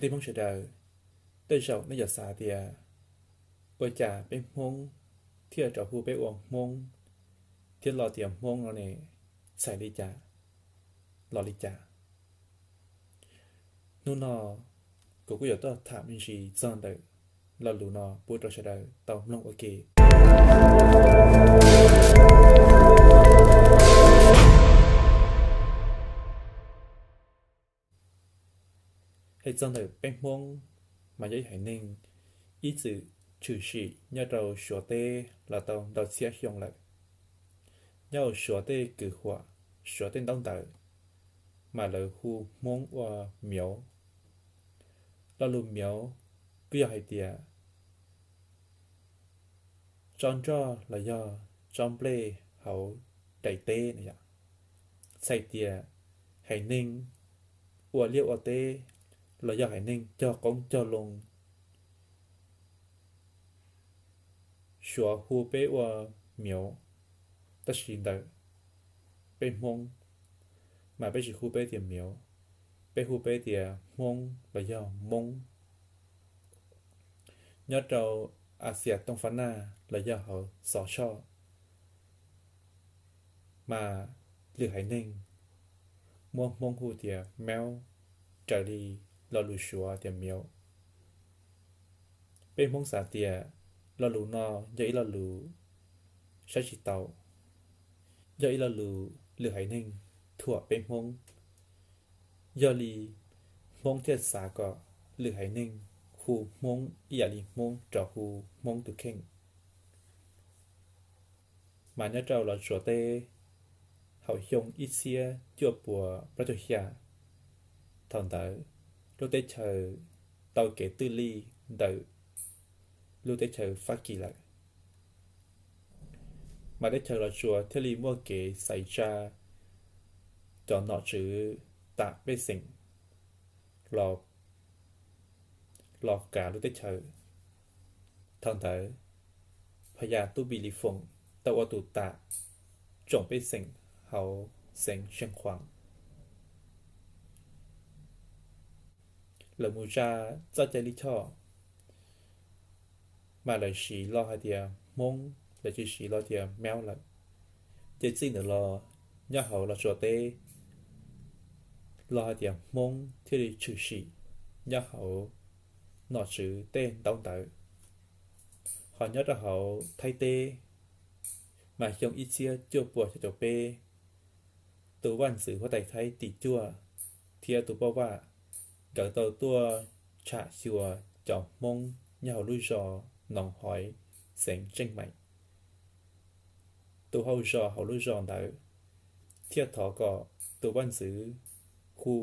Tij Hmoob sawv daws, tej zaum nej yuav xav tias, ua cas peb Hmoob thiaj rov hu peb ua Hmoob thiab lo tias Hmoob no ne, txhais li cas, los li cas? Hnub no kuv kuj yuav tuaj tham me ntsis txog ntawm lo lus no pub rau sawv daws tau mloog ua ke. Hais txog ntawm peb Hmoob, mas yog ib haiv neeg ib txwm tshwm sim nyob rau Suav teb los tau ntau txhiab xyoo lawm. Nyob hauv Suav tej kwv huam, Suav tej ntaub ntawv, mas lawv hu Hmoob ua Miav. Lo lus Miav kuj yog hais tias tsob nroj los yog tsob nplej hauv daim teb no yom. Txhais tias haiv neeg ua liaj ua teb los yog haiv neeg cog qoob cog loo, Suav hu peb ua Miav, tab sis ntawm peb Hmoob mas peb tsis hu peb tias Miav, peb hu peb tias Hmoob los yog Moob. Nyob rau Axias Tooj Fab Naj los yog hauv Xov Tshoj, mas lwm haiv neeg muab Hmoob hu tias Mauv, raws li lo lus Suav tias Miav. Peb Hmoob xav tias lo lus no yog ib lo lus saib tsis taus, yog ib lo lus lwm haiv neeg thuam peb Hmoob. Yog li Hmoob thiaj xav kom lwm haiv neeg hu Hmoob ib yam li Hmoob rov hu Hmoob tus kheej. Mas nyob rau lub Suav teb, hauv xyoo ib txhiab cuaj puas plaub caug xya, thaum ntawd lub teb chaws tau kev twj lij ntawm lub teb chaws Fab Kis lawm, mas teb chaws Los Tsuas thiaj li muaj kev xaiv tsa cov nom tswv tam pej xeem los, los kav lub teb chaws. Thaum ntawd, Phas Yas Tub Npis Lis Foom tau ua tus tam tsoom pej xeem hauv xeev Seej Khuam. Lawv mus tsa txoj cai lij choj, mas lawv siv lo hais tias Hmoob, lawv tsis siv lo tias Mauv lawm. Ces txij ntawd los, nyob hauv Los Tsuas teb, lo hais tias Hmoob thiaj li tshwm sim nyob hauv nom tswv tej ntaub ntawv. Ho nyob rau hauv Thaib teb, mas xyoo ib txhiab cuaj puas xya caum peb, tus vaj ntxwv huab tais Thaib tim cuaj thiab tus poj vaj, nkawd tau tuaj tsham xyuas cov Hmoob nyob hauv lub zos Noov Hoiv, xeev Tseej Maim. Tus hauj zos hauv lub zos ntawd thiaj thov kom tus vaj ntxwv hu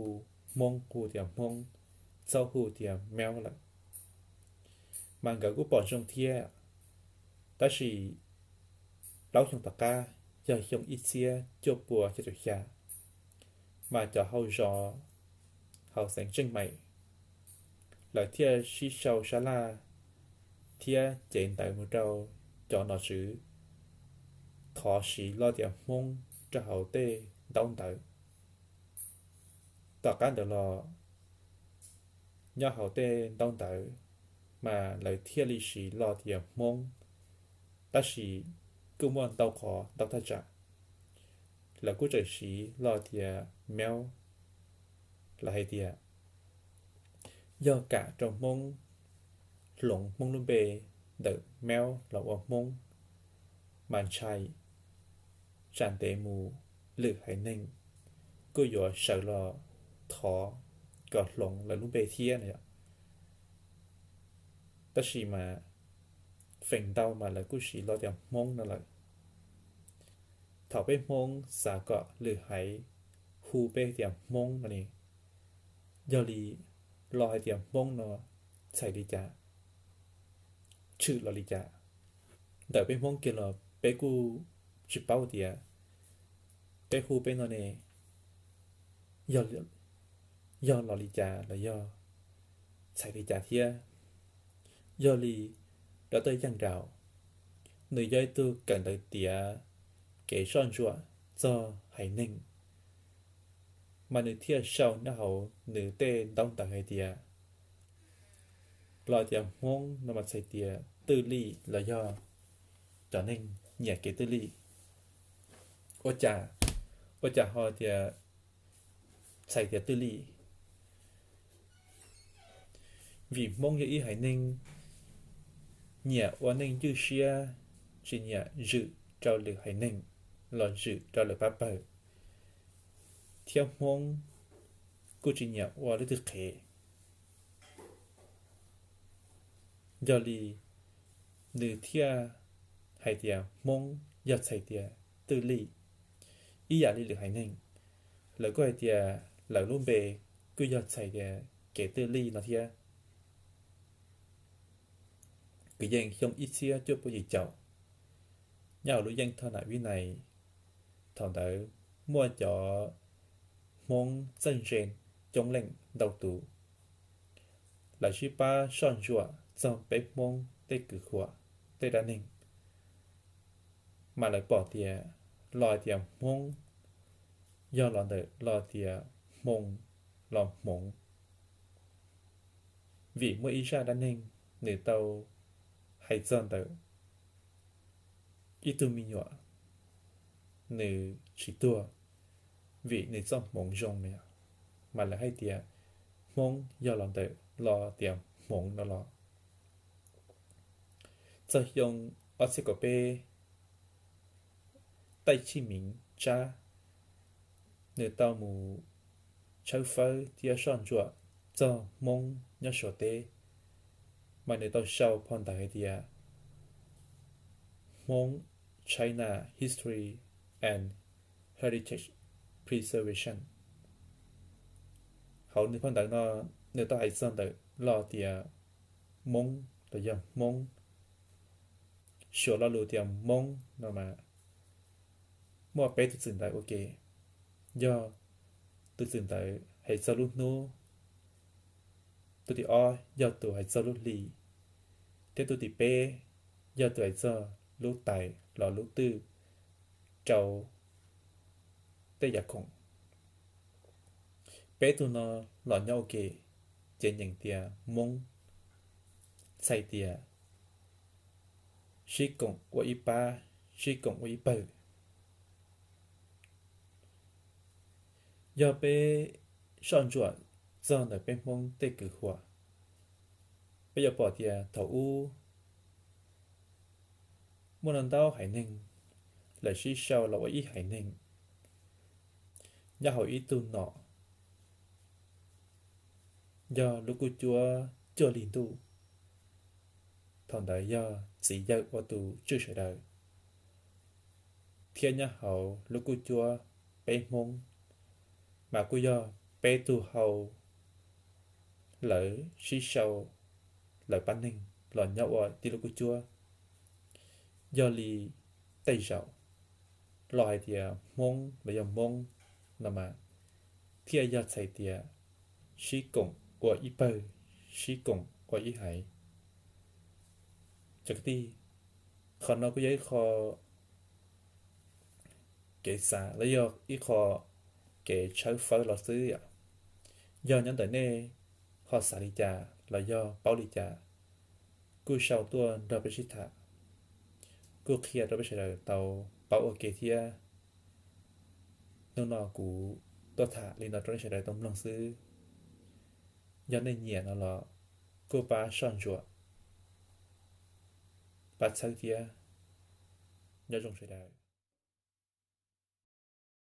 Hmoob hu tias Hmoob, txhob hu tias Mauv lawm. Mas nkawd kuj pom zoo thiab, tab sis plaub xyoo tom qab, yog xyoo ib txhiab cuaj puas xya caum xya, mas cov hauj zos hauv xeev Tseej Maim, lawv thiaj sib sau sab laj thiab cev ntawv mus rau cov nom tswv thov siv lo tias Hmoob rau hauv tej ntaub ntawv. Tom qab ntawd los, nyob hauv tej ntaub ntawv, mas lawv thiaj li siv lo tias Hmoob, tab sis kuj muaj ntau qhov ntau thaj tsam, lawv kuj tseem siv lo tias Mauv. Lawv hais tias yog kam rau Hmoob hloov Hmoob lub npe ntawm Mauv los ua Hmoob, mas ntshai tsam ntev mus lwm haiv neeg kuj yuav sawv los thov kom hloov lawv lub npe thiab no yom. Tab sis mas feem ntau mas lawv kuj siv lo tias Hmoob no lawm. Thaum peb Hmoob xav kom lwm haiv hu peb tias Hmoob no ne, yog li lo hais tias Hmoob no txhais li cas, tshwm los li cas? Ntawm peb Hmoob kiag los peb kuj tsis paub tias peb hu peb no ne, yog, yog los li cas los yog txhais li cas thiab. Yog li, Doctor Yeej Daus, nws yog ib tug kawm ntawv tiav kev soj ntsuam txog haiv neeg, mas nws thiaj sau nyob hauv nws tej ntaub ntawv hais tias Los tias Hmoob no mas txhais tias twj lij los yog cov neeg nyiam kev twj lij. Ua cas, ua cas ho tias txhais tias twj lij? Vim Hmoob yog ib haiv neeg nyiam ua neej ywj siab, tsis nyiam zwm rau lwm haiv neeg los zwm rau lawv pab pawg, thiab Hmoob kuj tsis nyiam ua leej twg qhev. Yog li nws thiaj hais tias Hmoob yog txhais tias twj lij, ib yam li lwm haiv neeg, lawv kuj hais tias lawv lub npe kuj yog txhais tias kev twj lij no thiab. Kwv yees xyoo ib txhiab cuaj pua yim caum, nyob hauv lub yeej thoj nam vib nais, thaum ntawd muaj cov Hmoob txawj ntse coob leej ntau tus, lawv sib pab soj ntsuam txog peb Hmoob tej kwv huam, tej dab neeg, mas lawv pom tias los tias Hmoob yog los ntawm los tias Hmoo los Hmoov. Vim muaj ib zaj dab neeg nws tau hais txog ntawm ib tug me nyuam, nws tsis tuag vim nws txoj hmoov zoo no, mas lawv hais tias Hmoob yog los ntawm los tias Hmoov no los. Txog xyoo ob txhiab kaum peb, Taij Tshij Miv Tsab, nws tau mus tshawb fawb thiab soj ntsuam txog Hmoob nyob Suav teb, mas nws tau sau phau ntawv hais tias Hmoob China History and Heritage Preservation. Hauv nws phau ntawv no, nws tau hais txog ntawm los tias Moob los yog Hmoob, Suav lo lus tias Moob no mas muaj peb tus txwm ntawv ua ke, yog tus txwm ntawv hais txog lub hnub, tus tim ob yog tus hais txog lub hli, thiab tus tim peb yog tus hais txog lub tais los lub twj rau tej yav khoom. Peb tug no los nyob ua ke, ces nyeem tias Moob, txhais tias sib koom ua ib pab, sib koom ua ib pawg. Yog peb soj ntsuam txog ntawm peb Hmoob tej kwv huam, peb yuav pom tias thaum ub muaj ntau haiv neeg, lawv sib sau los ua ib haiv neeg nyob hauv ib tug nom, yog lub kuj cuab cuaj hli ntuj. Thaum ntawd yog txiv yawg ua tus tswj sawv daws, thiab nyob hauv lub kuj cuab peb Hmoob, mas kuj yog peb tug hau lawv sib sau, lawv pab neeg los nyob ua tib lub kuj cuab. Yog li tej zaum los hais tias Hmoob los yog Moob no mas thiaj yog txhais tias sib koom ua ib pawg, sib koom ua ib haiv. Cov kwv tij, qhov no kuj yog ib qho kev xav los yog ib qho kev tshawb fawb los xwb yom. Yog nyob ntawm nej ho xav li cas los yog paub li cas, kuj sau tuaj nrog peb sib tham, kuj qhia rau peb sawv daws tau paub ua ke thiab. Hnub no kuv tuaj tham li no rau nej sawv daws tau mloog xwb. Yog nej nyiam no los kuj pab soj ntsuam, pab txhawb thiab. Nyob zoo sawv daws.